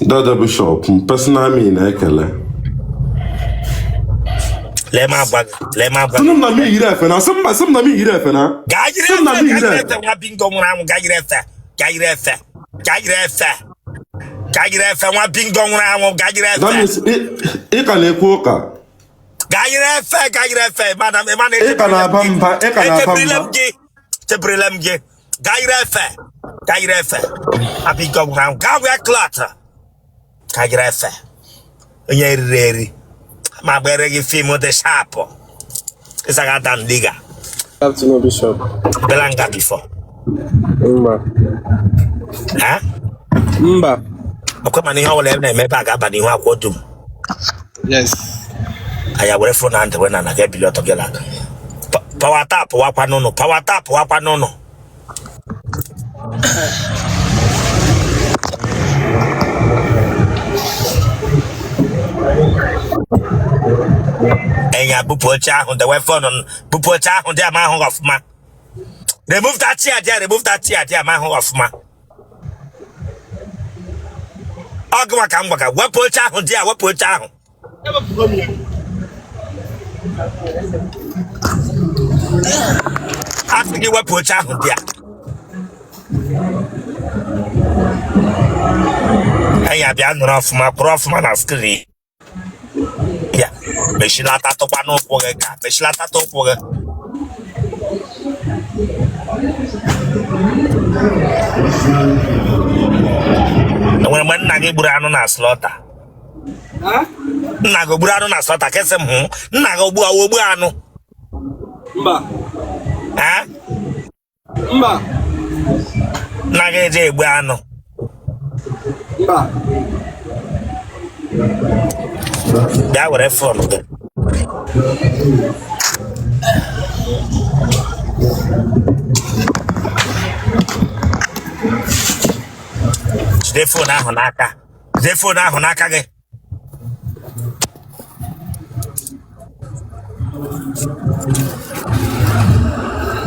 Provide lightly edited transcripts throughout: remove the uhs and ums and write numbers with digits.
Dada Bishop, personal me na-ekele. Lee m agwa gị, lee m agwa Sị gị. m na m yiri efe na, sị m na m yiri efe na. Gaa yiri Sị m na efe, m gaa yiri yiri efe. efe, nwa bingo nwụrụ anwụ, gaa yiri efe, gaa yiri efe, gaa yiri efe, gaa yiri efe, nwa bingo nwụrụ anwụ, gaa yiri That efe. means ị ka na-ekwu ụka. Gaa yiri efe, gaa yiri efe, mana mana Ị ka na-aba mba, ị ka na-aba echebirila m mba. gị, echebirila m gị. Gaa yiri efe, gaa yiri efe, nwa bingo nwụrụ anwụ, gaa wear cloth, gaa yiri efe. Onye riri eri ma gbere gị film dị sharp. Ịzaga dan liga. Good afternoon, Bishop. Bịala nga before? Mba. Ha? Mba. Ọkwa mana ihe ọbụla na-eme ebe a ga-aba n'ihu akwụkwọ dum. Yes. Aya were phone na ndebe na na ga ebili ọtọ gị la power tap wakwa n'ụnụ, power tap wakwa n'ụnụ. Enya bupụ oche ahụ, dewe phone, bupụ oche ahụ dị ama ahụ ọfụma. Remove that chair there, remove that chair there, ama ahụ ọfụma. Ọ gịnwa ka m gwaga, wepụ oche ahụ dị a, wepụ oche ahụ. A sị gị wepụ oche ahụ dị a. Enya bịa nọrọ ọfụma, kwụrụ ọfụma na screen ya, mechilata tụkwa n'ụkwụ gị, ka mechilata ụkwụ gị. Enwere mgbe nna gị gburu anụ na slaughter? Nna gị gburu anụ na slaughter? Kesị m hụ nna gị ogbu ogbu anụ. Mba. Ha? Mba. Nna gị eje egbu anụ? Mba. Bịa were phone gị. Jide phone ahụ n'aka, jide phone ahụ n'aka gị.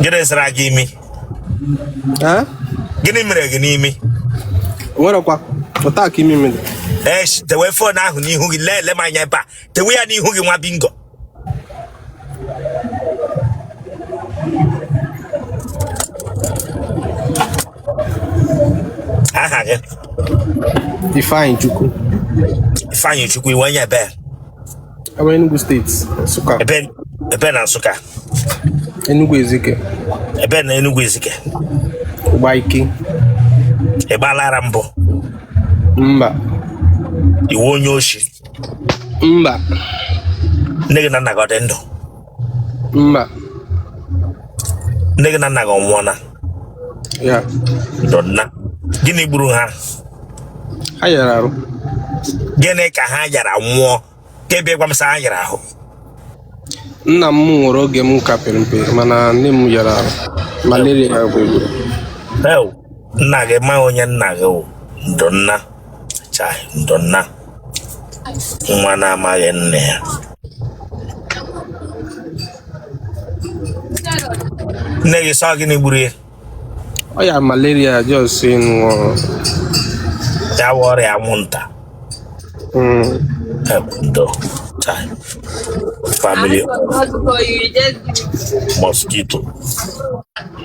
Gịnị zara gị imi? Gịnị mere gị n'imi? Nwerekwa ụta ka imi mere. Ee, tewe phone ahụ n'ihu gị, lee ele m anya ebe a, tewe ya n'ihu gị, nwa bingo. Aha gị? Ifeanyị Chukwu. Ifeanyị Chukwu, ị wụ onye ebe? Ebe Enugu State, Nsụka. Ebe ebe na Nsụka? Enugu Ezike. Ebe na Enugu Ezike? Ụgbaike. Ị gbaala ara mbụ? Mba. Ị wụ onye oshi? Mba. Nne gị na nna gị ọ dị ndụ? Mba. Nne gị na nna gị ọ nwụọna? Ya. Dọnna, gịnị gburu ha? Ha yara arụ. Gịnị ka ha yara nwụọ? Ka ebe gwa m sị ha yara ahụ. Nna m nwụrụ oge m ka pere mpe, mana nne m yara arụ. Malaria bụ egburu. Ew, nna gị ma onye nna gị wụ? Ndonna, chai, ndonna, nwa na-amaghị nne ya. Nne gị sọ gịnị gburu ya? Ọ ya malaria, just nwụọ. Ya wụ ọrịa anwụnta. Ndo, chai, family mosquito.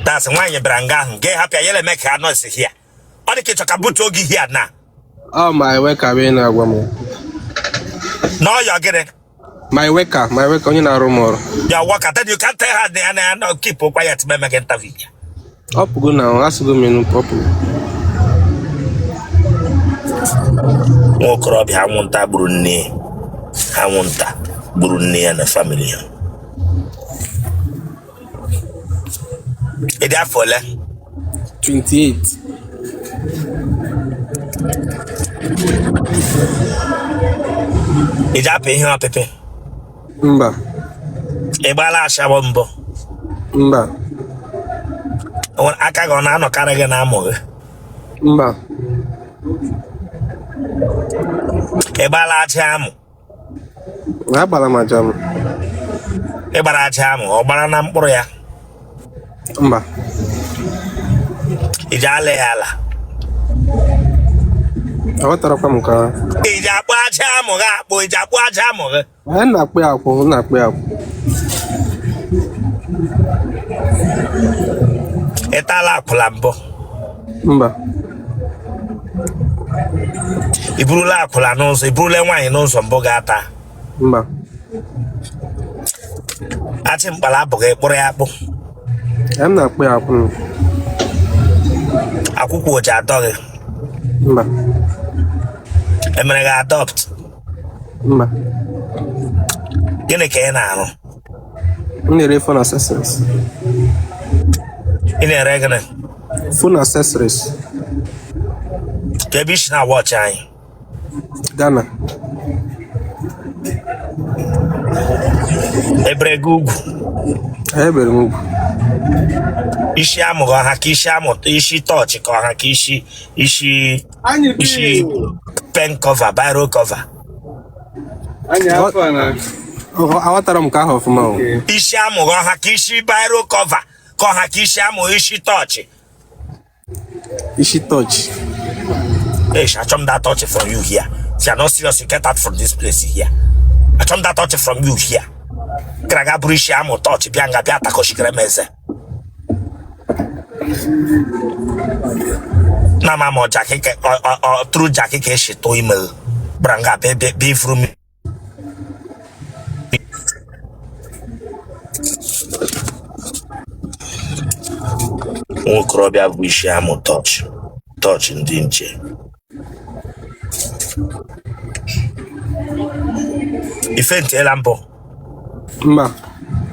That's nwaanyị bịara nga ahụ ga hapụ ya, ya eme ka anọ si hia. Ọ dị ka ịchọ ka butuo gị hia na. Ọ my worker bụ ị na-agwa m. Na ọya gịnị? My worker, my worker, onye na-arụ m ọrụ. Your worker, then you can't tell her na na na keep quiet ma eme gị interview. Ọ pụgo na asịgo m enu ọ pụgo. Nwa okorobịa anwụnta gburu nne, anwụnta gburu nne ya na family ya. Ị dị afọ ole? 28. Ị ji apị ihe ọpịpị? Mba. Ị gbaala ashawo mbụ? Mba. Aka gị ọ na-anọkarị gị na amụ gị? Mba. Ị gbaala aja amụ? Agbara m aja amụ. Ị gbara aja amụ, ọ gbara na mkpụrụ ya? Mba. Ị ji ala ya ala? Aghọtarakwa m nke ahụ. Iji akpụ aja amụ gị akpụ, iji akpụ aja amụ gị. Anyị na-akpụ ya akpụ, m na-akpụ ya akpụ. Ị tala akwụla mbụ? Mba. I burula akwụla n'ụzọ, i burula nwaanyị n'ụzọ mbụ ga-ata? Mba. Achị mkpala abụghị kpụrụ ya akpụ. M na-akpụ ya akpụ. Akwụkwọ oji atọ gị? Mba. Emere gị adopt? Mba. Gịnị ka ị na-arụ? M na-ere phone accessories. Ị na-ere gịnị? Phone accessories. Ka ebe i si na-awatch anyị? Ghana. Ebere gị ugwu? Ebere m ugwu. Isi amụ gị ọha ka isi amụ, isi tọọchị ka ọha ka isi isi Anyị bi isi pen cover, biro cover. Anyị afọ na Aghọtara m nke ahụ ọfụma o. Isi amụ gị ọha ka isi biro cover ka ọha ka isi amụ isi tọọchị. Isi tọọchị. Hey, achọ m that touch from you here. If you are not serious, you get out from this place here. Achọ m that touch from you here. Gara ga buru isi amụ tọọchị bịa nga bịa takọchikere m eze. Na ma ma jaki ka ọ tụrụ jaki ka esi tụọ ime bịara nga bịa bịa bịa ifuru m. Nwa okorobịa bu isi amụ tọọchị tọọchị ndị nche. I faintiela mbụ? Mba.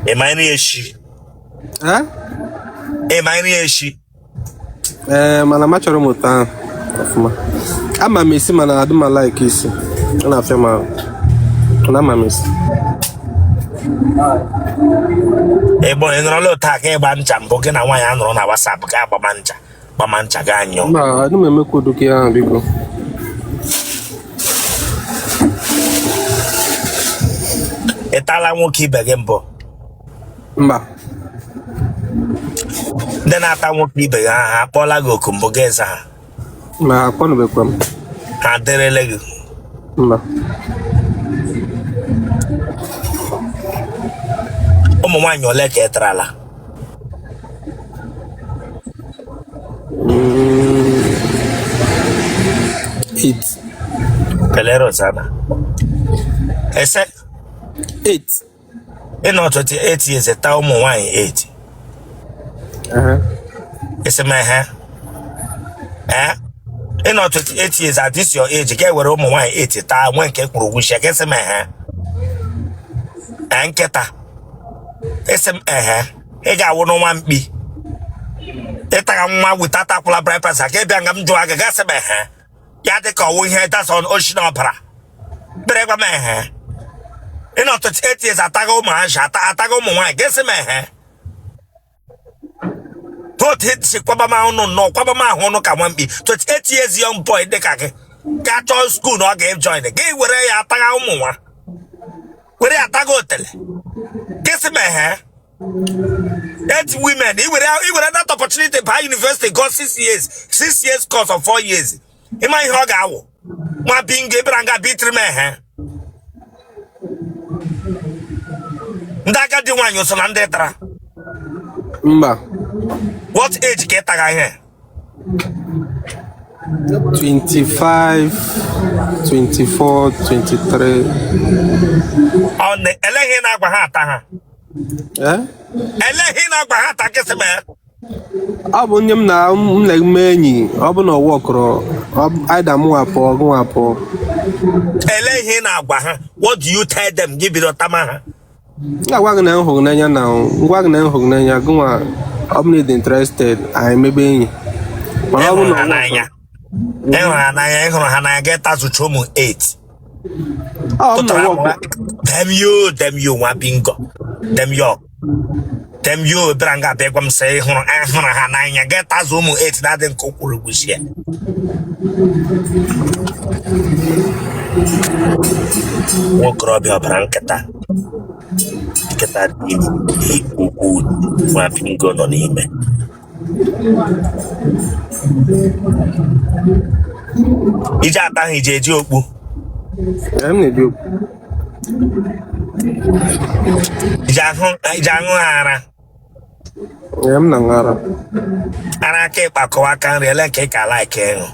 Ị ma nri eshi? Eh? Ị ma nri eshi? Ee, mana m achọrọ m ụtọ ahụ ọfụma. Ama m esi mana adị m like isi. Ọ na-afịa m ahụ. Mana ama m esi. Ị bụ ị nọrọla otu aka ịgba ncha mbụ gị na nwaanyị anọrọ na WhatsApp ga agbama ncha gbama ncha ga anyụ? Mba, adị m emekwa ụdịka ihe ahụ biko. Ị tala nwoke ibe gị mbụ? Mba. Ndị na-ata nwoke ibe gị ha akpọọla gị oku mbụ gị eza ha? Ma ha akpọnubekwa m. Ha derele gị? Mba. Ụmụ nwaanyị ole ka ị tarala? 8. Kelee Rosanna. Ese? 8. Ị nọ 28 years taa ụmụ nwaanyị 8? Ị sị m ehe? Ee, ị nọ 28 years, at this your age, ka e were ụmụ nwaanyị 8 taa nwee nke kwụrụ ụgwọ isi ya, ka ị sị m ehe? Ee, nkịta, ị sị m ehe? Ị ga-awụ n'nwa mkpi ịtagha nwa wita atakwụla bride price ka ị bịa nga m jụọ gị gasị m ehe ya dị ka ọwụ ihe dasa oshi na ọbara bere gwa m ehe. Ị nọ 28 years ataghị ụmụazị ataghị ụmụ nwaanyị gị sị m ehe? Otu si kwaba m ahụ nnọọ kwaba m ahụ ọnụ ka nwa mkpi. 28 years young boy dị ka gị ga chọọ school na ọ ga-ejoin gị were ya atagha ụmụ nwa were ya ataghị otele gị sị m ehe? Eight women, i were that opportunity baa university go 6 years, 6 years course of 4 years, ịma ihe ọ ga-awụ nwa bingo ịbịara nga bitiri m ehe. Ndị agadi nwaanyị so na ndị tara? Mba. What age ka ị taga ihe? 25, 24, 23. Ọ na eleghị na-agwa ha ata ha? Eh? Eleghị na-agwa ha ata kịsị mee? Ọ bụ onye m na m na-eme enyi, ọ bụ na ọ wọkọrọ aida mụ apụọ gụ apụọ. Eleghị na-agwa ha? What do you tell them gị bido tama ha? M ga-agwa gị na m hụrụ n'anya na ngwa gị na m hụrụ n'anya gụnwa, ọ bụ na ị dị interested, anyị mebe enyi, mana ọ bụ Ịhụrụ na ha ọ n'anya, ịhụrụ ha n'anya, ịhụrụ ha n'anya gị tazucha ụmụ 8? Ọ bụ na Tụtara ọ m ha. Damn you, damn you, nwa bingo, damn you, damn you. Bịara nga bịa gwa m sị ịhụrụ ịhụrụ ha n'anya gị tazu ụmụ 8 na-adị nke ụkwụrụ gwusie. Nwokorobịa ọbara nkịta nkịta dị ukwu, nwa bingo nọ n'ime. Iji ata ha iji eji okpu. Ee, m na-eji okpu. Iji ahụ iji aṅụ ha ara. Ee, m na-aṅụ ara. Ara aka ịkpa kọwa aka nri ele nke ị ka like ịṅụ.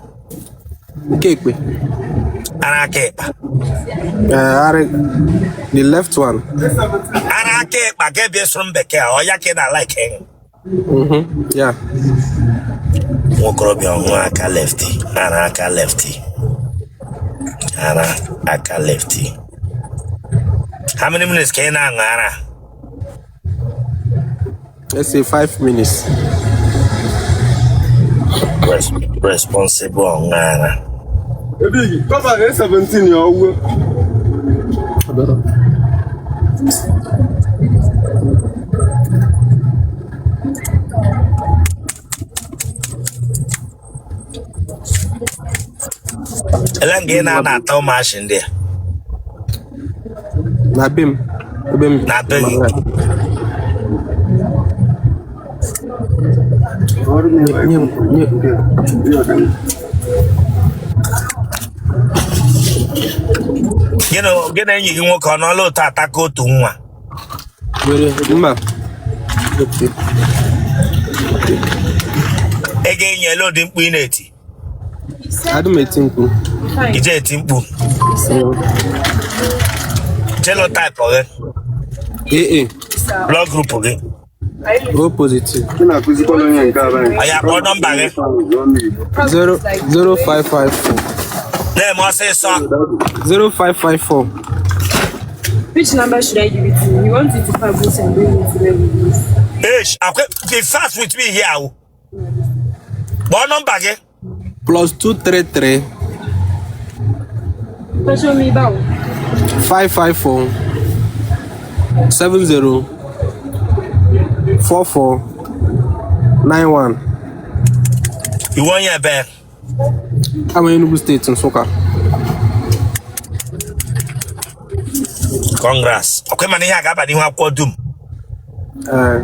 Nke ekpe. Ara aka ịkpa. Ee, ara the left one. Ara aka ịkpa ka ebe sụrụ m bekee ọ ya ka ị na-like ịṅụ. Yeah. Nwokorobịa ọṅụ aka lefti ara aka lefti ara aka lefti. How many minutes ka ị na-aṅụ ara? Let's say 5 minutes. Responsible ọṅụ ara. Ebigi, cover A17 ya ọgwụ. Ele nga ị na-ana ata ụmụashị ndị a? Na be m. Ebe m. Na be gị. Nye m nye. Gị na enyi gị nwoke ọ nọọla otu ataka otu nwa? Were mma. Okay. Ị ga-enye ele ụdị mkpu ị na-eti? Adị m eti mkpu. Ije eti mkpu. Genotype gị? AA. Blood group gị? O positive. Ị na-akụzikwa onye nke abụọ. Ọ ya kpọọ nọmba gị. 0 0 5 5 4. Na-eme ọsịsọ. 0 5 5 4. Which number should I give it to? You want it to publish and bring it to where we live. Eish, akwe be fast with me here o. Kpọọ nọmba gị. Plus 2 3 3 Special me bow. 5 5 4 7 0 4 4 9 1. Iwe onye ebe? Ama Enugu Steeti, Nsụka. Congrats. Ọkwa mana ihe a ga-aba n'ihu akwụkwọ dum. Ee.